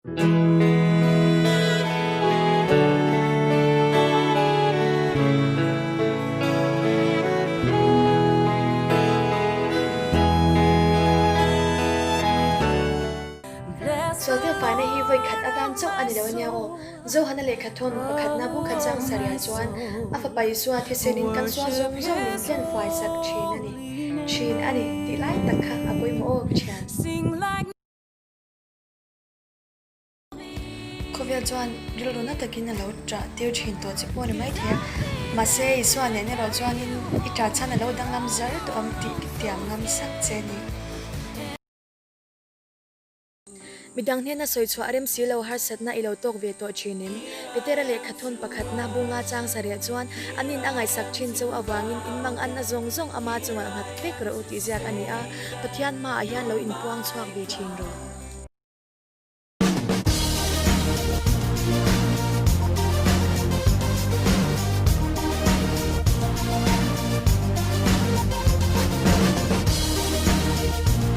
Sualtel faina hi vawi khat atan chauh a ni lo ania aw. Johana lehkha thawn pakhatna bu khat chang sarihah chuan a fapa Isua thisenin kan sual zawng zawng min tlen fai sak thin a ni, thin a ni tih lai tak kha a pawimawh aw ka thian. Khawvel chuan rilru na takin a lo ṭah tir ṭhin tawh che pawh a ni maithei a, mahse Isua nen erawh chuanin i ṭah chhan a lo danglam zar tawh ang tih i tiam ngam sak che a ni. Midang hnena sawi chhuah rem si lo harsatna i lo tawk ve tawh ṭhin em? Petera lehkha thawn pakhatna bunga chang sareh chuan an in a ngaihsak ṭhin cheu avangin in mang anna zawng zawng ama chungah nghat vek rawh u tih ziak a ni a, Pathian hmaah hian lo inpuang chhuak ve ṭhin rawh.